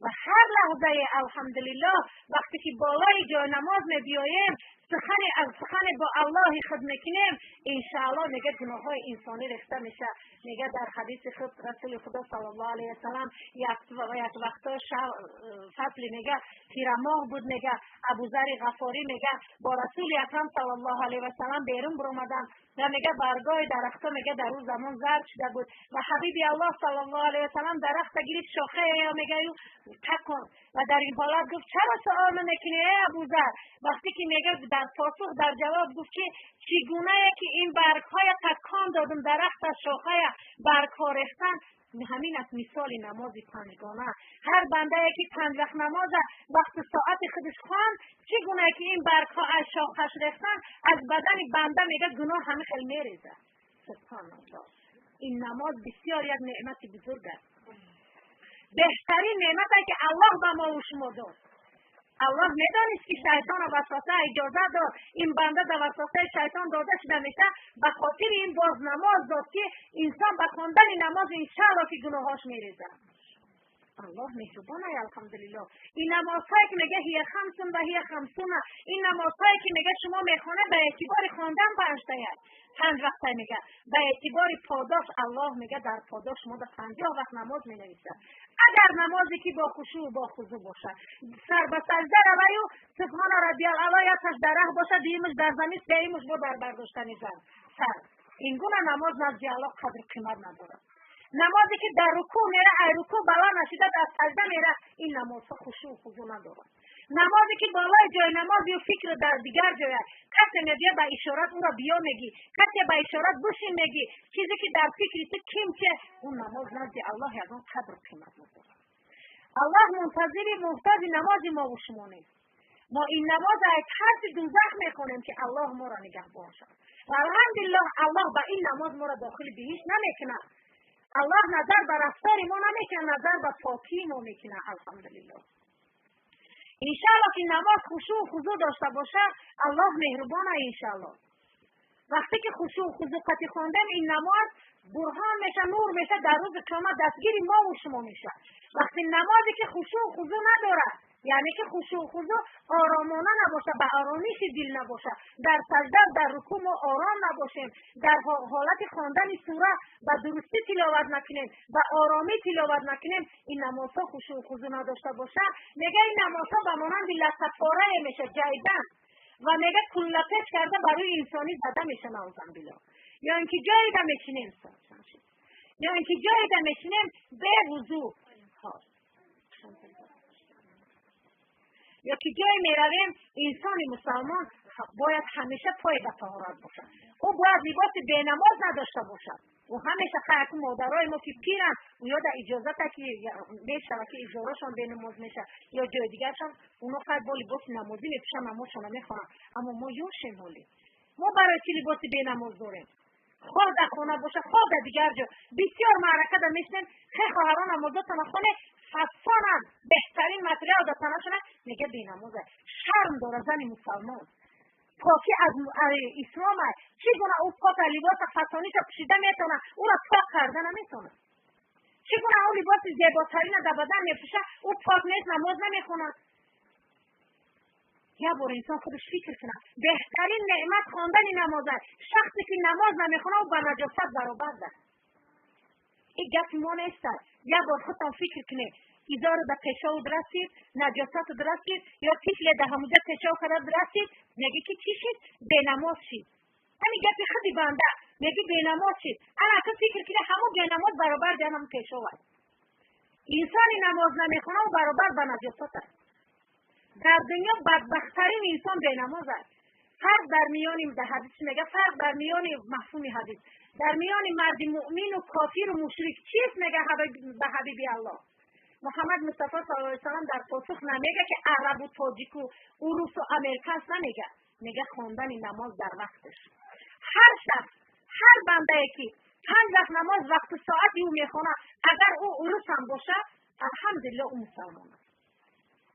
Ва ҳар лаҳзае алҳамдулиллоҳ вақте ки болои ҷои намоз мебиёем, сухане аз сухане бо Аллоҳи худ мекунем, иншааллоҳ мега гуноҳҳои инсонӣ рехта мешавад. Мега дар ҳадиси худ Расули Худо саллаллоҳу алайҳи васаллам як вақто фасли мега тирамоҳ буд, мега Абузари Ғафорӣ мега бо Расули Акрам саллаллоҳу алайҳи васаллам берун баромаданд ва мега баргоҳи дарахтҳо мега дар ӯ замон зард шуда буд ва ҳабиби Аллоҳ саллаллоҳу алайҳи васаллам дарахта гирифт, шохае мега ӯ такон ва дар ин ҳолат гуфт: чаро суол намекунӣ эй Абузар? Вақте ки мега дар посух дар ҷавоб гуфт, ки чӣ гунае ки ин баргҳоя такон додум, дарахта шохая баргҳо рехтан, Ҳамин аст мисоли намози панҷгона. Ҳар бандае ки панҷ вақт намоза вақту соати худаш хонд, чӣ гуна ки ин баргҳо аз шохаш рехтанд, аз бадани банда, мега, гуноҳ ҳамин хел мерезад. Субҳаналлоҳ! Ин намоз бисёр як неъмати бузург аст, беҳтарин неъмате ки Аллоҳ ба мо шумо дод. Аллоҳ медонист, ки шайтона васваса иҷозат дод, ин банда дар васвасаи шайтон дода шуда меша. Ба хотири ин боз намоз дод, ки инсон ба хондани намоз, иншаалло, ки гуноҳош мерезад. Аллоҳ меҳрубон ай, алҳамдулиллоҳ. Ин намозҳое ки мега هي خمس و هي خمسون, ин намозҳое ки мега шумо мехонед, ба эътибори хондан панҷтая, панҷ вақта, мега, ба эътибори подош Аллоҳ мега, дар подош шумо да 50 вақт намоз менависад, агар намозе ки бо хушӯъ, бо хузӯъ бошад, сар ба сажда раваю سبحان ربي الأعلى якаш дар раҳ бошад, дуюмаш дар замин, сеюмаш бо дар бардоштани зан сар. Ин гуна намоз назди Аллоҳ қадр қимат надорад. Намозе ки дар рукӯъ мера, ай рукӯъ баланд нашида дар сажда мера, ин намозҳо хушӯъ хузӯъ надорад. Намозе ки болои ҷои намоз ю фикр дар дигар ҷоя, касе мебия, ба ишорат ӯро биё мегӣ, касе ба ишорат бушин мегӣ, чизе ки дар фикри ту ким че, он намоз назди Аллоҳ ягон қадру қимат надорад. Аллоҳ мунтазири муҳтоҷи намози мову шумо нест. Мо ин намоз аз тарси дузах мехонем, ки Аллоҳ моро нигаҳбон шавад. Ва алҳамдулиллоҳ, Аллоҳ ба ин намоз моро дохили биҳишт намекунад. Аллоҳ назар ба рафтори мо намекунад, назар ба покии мо мекунад, алҳамдулиллоҳ. Иншаалло, ки намоз хушӯъ хузӯъ дошта бошад, Аллоҳ меҳрубона, иншаалло. Вақте ки хушӯъ хузӯъ қати хондем, ин намоз бурҳон меша, нур меша, дар рӯзи қиёмат дастгири мову шумо меша. Вақти намозе ки хушӯъ хузӯъ надорад, яъне ки хушӯъ хузӯъ оромона набошад, ба оромиши дил набошад, дар сажда, дар рукӯъ мо ором набошем, дар ҳолати хондани сура ба дурустӣ тиловат накунем, ба оромӣ тиловат накунем, ин намозҳо хушӯъ хузӯъ надошта бошад, мега, ин намозҳо ба монанди латтапорае меша, ҷайдан ва, мега, куллапеч карда ба рӯи инсонӣ зада меша, наузан биллоҳ. Ё ин ки ҷоида мешинем, ё ин ки ҷоида мешинем бевузӯ, ё ки ҷое меравем. Инсони мусалмон бояд ҳамеша пой ба таҳорат бошад. Ӯ бояд либоси бенамоз надошта бошад. Ӯ ҳамеша хайку модарои мо ки пиранд, ӯ да иҷозата ки мешава, ки изорошон бенамоз меша ё ҷои дигаршон, оно хай бо либоси намозӣ мепӯшанд, намозшона мехонанд. Аммо мо ёшем, ҳоле мо барои чӣ либоси бенамоз дорем? Хоҳ дар хона бошад, хоҳ дар дигар ҷо. Бисёр маъракада мешинем, хе хоҳарон намозотона хоне, фасонанд, беҳтарин материал дар танашона, мега, бенамоза. Шарм дора зани мусалмон. Покӣ аз ислом аст. Чӣ гуна ӯ пока либоса фасониша пӯшида метавона, ӯро пок карда наметавонад? Чӣ гуна ӯ либоси зеботарина дар бадан мепӯша, ӯ пок нест, намоз намехонад? Як бор инсон худаш фикр кунад. Беҳтарин неъмат хондани намоз аст. Шахсе ки намоз намехонад, ӯ ба наҷосат баробар аст. Ин гапи мо нест. Як бор худтон фикр кунед: изору ба пешовуд расид, наҷосатуд расид, ё тифле да ҳамуҷа пешов карда расид, мегӣ ки чӣ шид? Бенамоз шид. Ҳамин гапи худи банда, мегӣ, бенамоз шид. Ана ту фикр кунӣ, ҳамун бенамоз баробар ҷанам пешов аст. Инсони намоз намехона, ӯ баробар ба наҷосат аст. Дар дунё бадбахттарин инсон бенамоз аст. Фарқ дар миёни, дар ҳадис мега, фарқ дар миёни, мафҳуми ҳадис, дар миёни марди муъмину кофиру мушрик чист, мега, ба ҳабиби Аллоҳ Муҳаммад Мустафо саллаллоҳу алайҳи васаллам дар посух намега, ки арабу тоҷику урусу американс намега, мега, хондани намоз дар вақташ. Ҳар шахс, ҳар бандае ки панҷ вақт намоз вақту соати ӯ мехонад, агар ӯ урус ҳам бошад, алҳамдулилло, ӯ мусалмон аст.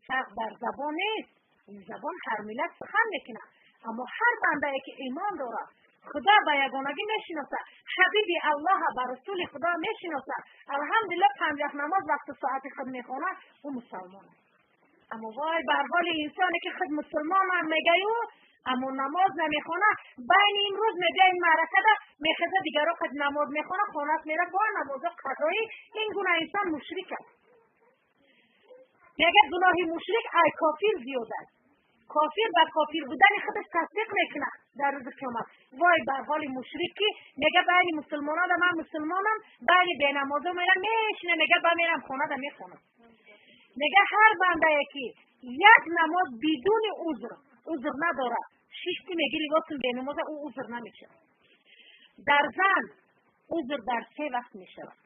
Фарқ дар забон нест, ин забон ҳар миллат сухан мекунад. Аммо ҳар бандае ки имон дорад, Худо ба ягонагӣ мешиносад, ҳабиби Аллоҳа ба расули Худо мешиносад, алҳамдулилло, панҷ вақт намоз вақту соати худ мехонад, ӯ мусалмон аст. Аммо вой бар ҳоли инсоне ки худ мусулмонам мегӯю, аммо намоз намехонад. Байни имрӯз мега, ин маъракада мехеза, дигаро қад намоз мехона, хонат мера, бо намозо қазоӣ. Ин гуна инсон мушрик аст. Мега, гуноҳи мушрик ай кофир зиёд аст. Кофир ба кофир будани худаш тасдиқ мекунад дар рӯзи қиёмат. Вой бар ҳоли мушрик, ки мега, байни мусулмонада ман мусулмонам, байни бенамозо мера мешина, мега, ба мерам хонада мехонам. Мега, ҳар бандае ки як намоз бидуни узр, узр надорад, шишти, меги, либосум бенамоза, ӯ узр намешавад. Дар зан узр дар се вақт мешавад.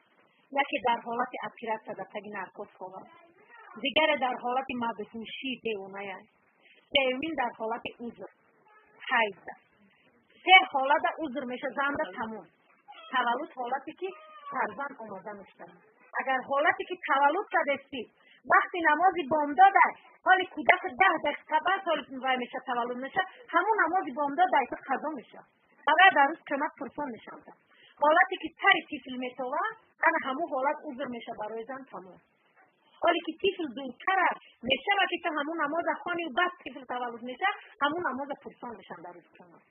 Яке дар ҳолати оператсия дар таги наркоз хобад, дигаре дар ҳолати мадҳушӣ девоная, сеюмин дар ҳолати узр ҳайза. Се ҳолата узр меша занда, тамом. Таваллуд ҳолате ки фарзанд омода мешавад. Агар ҳолате ки таваллуд кардестӣ, вақти намози бомдода, ҳоли кӯдак 10 дақиқа баъд ҳоли вай меша, таваллуд меша, ҳамун намози бомдод дар ту қазо мешавад. Фақат дар рӯз қиёмат пурсон мешаванд. Ҳолате ки сари тифл метова, ана ҳамун ҳолат узр меша барои зан, тамом. Ҳоле ки тифл дуртар аст мешава ки ту ҳамун намоза хонӣ, баъд тифл таваллуд меша, ҳамун намоза пурсон мешаванд дар рӯзи қиёмат.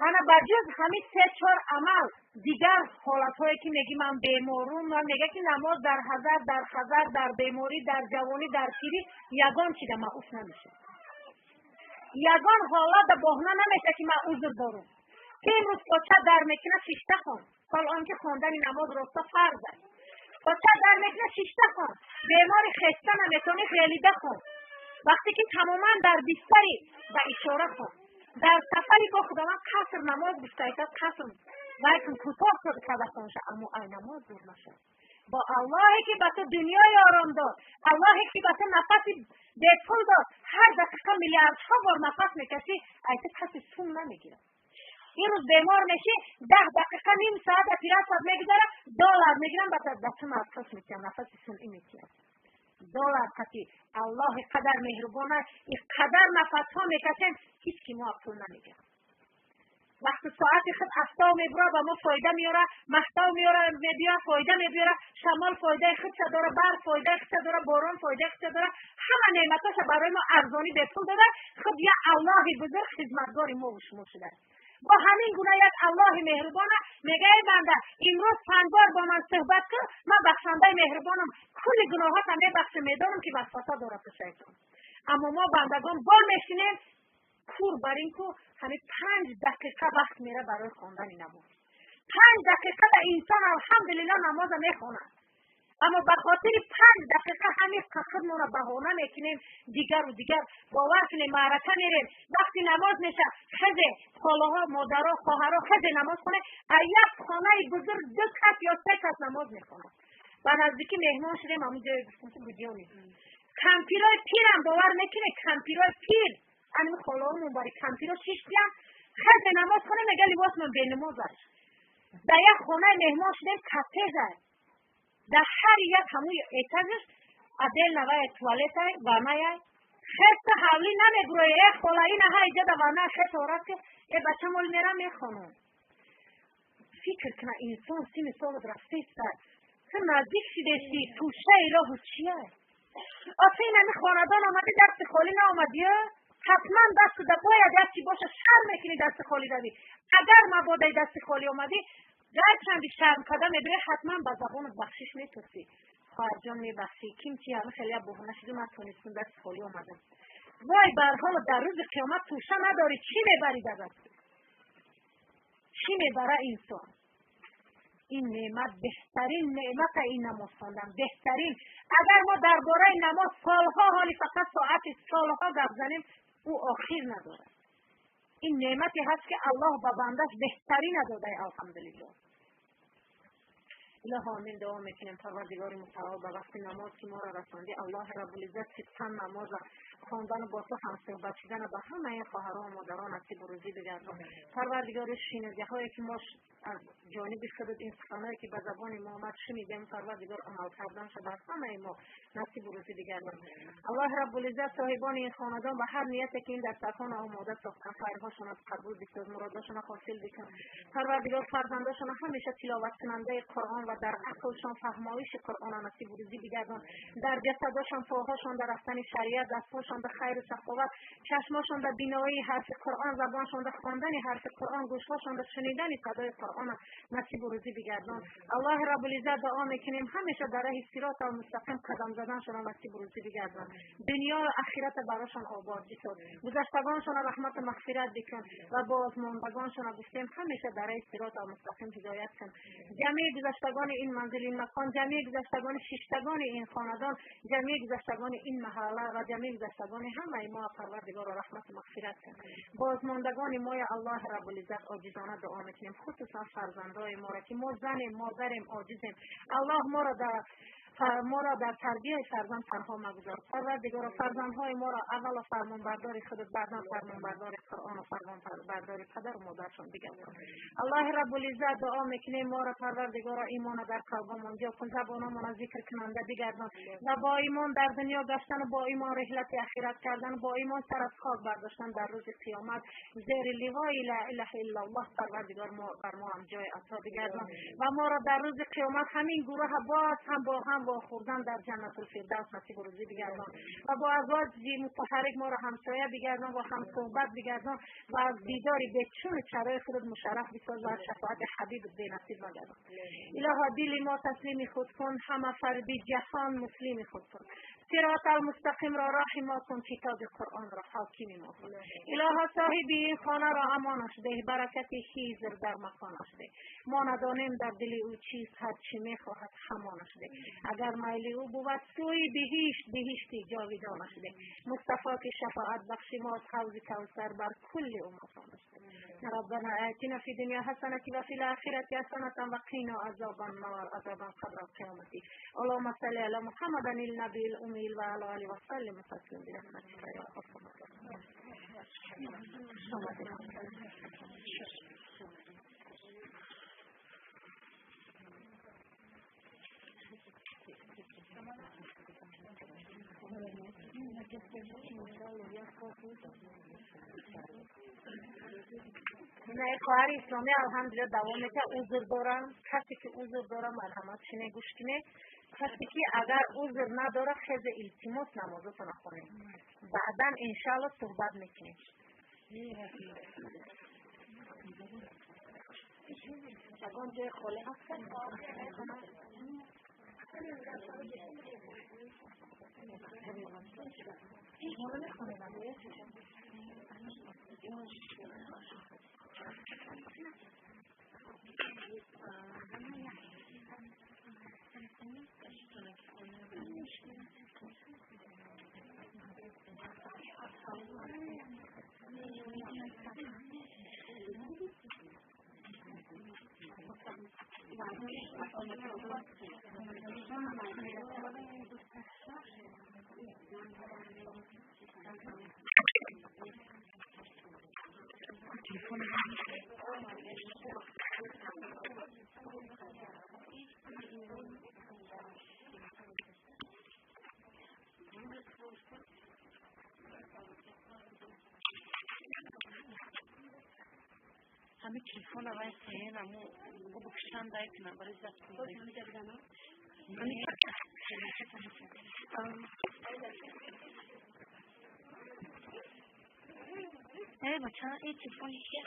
Ана ба ҷуз ҳамин се чор амал, дигар ҳолатҳое ки меги ман беморум ва мега ки намоз дар ҳазар, дар хазар, дар беморӣ, дар ҷавонӣ, дар пирӣ ягон чида мауф намешавад. Ягон ҳолата боҳна намеша ки ман узр дорум. Ки имрӯз поча дар мекуна, шишта хон, ҳол он ки хондани намоз роста фарз аст. Поча дар мекуна, шишта хон. Бемори хеста наметавонӣ, ғелида хон. Вақте ки тамоман дар бистари, ба ишора хон. Дар сафари бо Худованд қаср намоз гуфтаита, қаср вайкун, кӯтоҳ карда хонша, аммо ай намоз дур нашав. Бо Аллоҳе ки ба ту дунёи ором дод, Аллоҳе ки ба ту нафаси бепул дод, ҳар дақиқа миллиардҳо бор нафас мекашӣ, ай ту каси сум намегирад. Имрӯз бемор мешӣ, 10 дақиқа, ним соат оператсият мегузара, доллар мегирам, ба ту нафас метиҳам, нафаси сунъӣ метиҳам. Доллар қати Аллоҳи қадар меҳрубон аст, ин қадар нафасҳо мекашем, ҳеҷ ки мо пул намегирам. Вақти соати худ афтоб мебура, ба мо фоида меёра, маҳтоб меёра, мебиёра, фоида мебиёра, шамол фоидаи худша дора, барф фоидаи худша дора, борон фоидаи худша дора, ҳама неъматоша барои мо арзонӣ бепул дода. Худ як Аллоҳи бузург хизматгори мо шумо шудааст. Бо ҳамин гуна як Аллоҳи меҳрубона мега: эй банда, имрӯз панҷ бор бо ман суҳбат кун, ман бахшандаи меҳрубонам, кулли гуноҳота мебахшам, медонам ки васваса дорад ту шайтон. Аммо мо бандагон бо мешинем кур бар ин ку ҳамин 5 дақиқа вақт мера барои хондани намоз. 5 дақиқа да инсон алҳамдулилло намоза мехонад, аммо ба хотири 5 дақиқа ҳамин худмонро баҳона мекунем дигару дигар. Бовар кунем, маърака мерем, вақти намоз меша, хезе холаҳо, модаро, хоҳаро, хезе намоз хонем, а як хонаи бузург ду кас ё се кас намоз мехонад. Ба наздикӣ меҳмон шудем, ҳамун ҷое гуфтем ки будёни кампирои пирам, бовар мекунед, кампирои пир, анми холаҳомон бари кампиро шиштиям, хезе намоз хонем, мега либосмон бенамоз аст. Дар як хонаи меҳмон шудем, коттедж аст, дар ҳар як ҳамун этажаш отдельно вай туалетай, ваннаяй. Хеста ҳавлӣ намегурӯе, э хола, ина ҳа иҷода ванна, хет орад ки э бача мол мерам мехонам. Фикр кна, инсон сини солат рафтеста, ту наздик шидести, тӯшаи роҳу чия? Офа, ин ҳами хонадон омадӣ, дасти холӣ наомадӣ, ҳатман дасту да бояд як чи боша, шарм мекунӣ дасти холӣ давӣ. Агар мабодаи дасти холӣ омадӣ, гарчанди шарм карда мебирӣ, ҳатман ба забонат бахшиш метурсӣ: хоҳарҷон, мебахшӣ, ким чи, ҳама хеле як баҳона шуду, ман тонистум, дасти холӣ омадам. Вой бар ҳоло, дар рӯзи қиёмат тӯша надорӣ, чӣ мебарӣ дар даст? Чӣ мебара инсон? Ин неъмат беҳтарин неъмата, ин намоз хондан беҳтарин. Агар мо дар бораи намоз солҳо, ҳоли фақат соати солҳо гап занем, ӯ охир надорад. Ин неъмате ҳаст ки Аллоҳ ба бандаш беҳтарина додае, алҳамдулиллоҳ. Илоҳо, амин. Дуо мекунем, Парвардигори мутаол, ба вақти намоз ки моро расондӣ, Аллоҳи Раббулиззат сидқан намоза хондану бо ту ҳамсӯҳбат шудана ба ҳамаи хоҳару модарон насибу рӯзӣ бигардон. Парвардигори, шинидиҳое ки мо аз ҷониби худат ин суханҳое ки ба забони мо омад шунидем, Парвардигор, амал карданша бар ҳамаи мо насибу рӯзӣ бигардон. Аллоҳи Раббулиззат соҳибони ин хонадон ба ҳар нияте ки ин дастархона омода сохтан, хайрҳошонро қабул бисоз, муродошонро ҳосил бикун. Парвардигор, фарзандошонро ҳамеша тиловаткунандаи Қуръон ва дар ақлшон фаҳмоиши Қуръона насибу рӯзӣ бигардон. Дар ҷасадошон, поҳошон дар рафтани шариат, дастҳошон ба хайру саховат, чашмошон ба биноии ҳарфи Қуръон, забоншон ба хондани ҳарфи Қуръон, гӯшҳошон ба шунидани садои Қуръона насибу рӯзӣ бигардон. Аллоҳи Раббулиззат, дуо мекунем, ҳамеша дар раҳи сироти мустақим қадам заданшонро насибу рӯзӣ бигардон. Дунёю ахирата барошон обод бисоз, гузаштагоншонро раҳмату мағфират бикун ва бозмондагоншонро гуфтем, ҳамеша дар раҳи сироти мустақим ҳидоят кун. Ҷамеи гузаштагони ин манзил, ин макон, ҷамеи гузаштагони шиштагони ин хонадон, ҷамеи гузаштагони ин маҳалла ва ҷамеи гузаштагони ҳамаи мо, Парвардигоро, раҳмату мағфират кун. Бозмондагони моя, Аллоҳи Раббулиззат, оҷизона дуо мекунем, хусусан Хусусан фарзандои моро, ки мо занем, модарем, оҷизем. Аллоҳ моро дар тарбияи фарзанд танҳо магузор. Парвардигоро, фарзандҳои моро аввало фармонбардори худат, баъдан фармонбардори Қуръону фармонбардори падару модаршон бигардон. Аллоҳи Раббулиззат, дуо мекунем моро, Парвардигоро, имона дар қалбамон ҷо кун, забономона зикркунанда бигардон ва бо имон дар дунё гаштану бо имон реҳлати ахират кардан, бо имон сар аз хок бардоштан дар рӯзи қиёмат зери ливои ла илаҳа иллаллоҳ, Парвардигор, бар мо ҳам ҷой ато бигардон ва моро дар рӯзи қиёмат ҳамин гурӯҳа боз ҳам бо ҳам вохӯрдан дар ҷаннатулфирдавс насибу рӯзӣ бигардон ва бо азвоҷи мутаҳаррик моро ҳамсоя бигардон ва ҳамсӯҳбат бигардон ва аз дидори бечуну чарои худат мушарраф бисоз ва аз шафоати ҳабибат бенасиб магардон. Илоҳо, дили мо таслими худ кун, ҳама фарди ҷаҳон муслими худ кун, сирот алмустақимро роҳи мо кун, китоби Қуръонро ҳокими мо кун. Илоҳо, соҳиби ин хонаро амонаш деҳ, баракати хизр дар маконаш деҳ. Мо надонем дар дили ӯ чист, ҳар чӣ мехоҳад ҳамонаш деҳ. Агар майли ӯ бувад сӯи биҳишт, биҳишти ҷовидонаш деҳ. Мустафо ки шафоат бахши мост, ҳавзи кавсар бар кулли умматонаш деҳ. ربنا آتنا في الدنيا حسنة وفي الآخرة حسنة وقنا عذاب النار، عذاب القبر القيامة. اللهم صل على محمد النبي الأمي وعلى آله وسلم وسلم برحمتك يا أرحم الراحمين. Хоҳари исломӣ, алҳамдулилла, давом мекард. Узр дорам, касе ки узр дора, марҳамат шине, гӯш кине. Касе ки агар узр надора, хезе, илтимос, намозотона хонем, баъдан иншаалло суҳбат мекунем. Ягон ҷои холӣ ҳаст? Ҳами телефона вай сеенаму букшан дай кунам барои забт. Э, бача, э, телефони чия?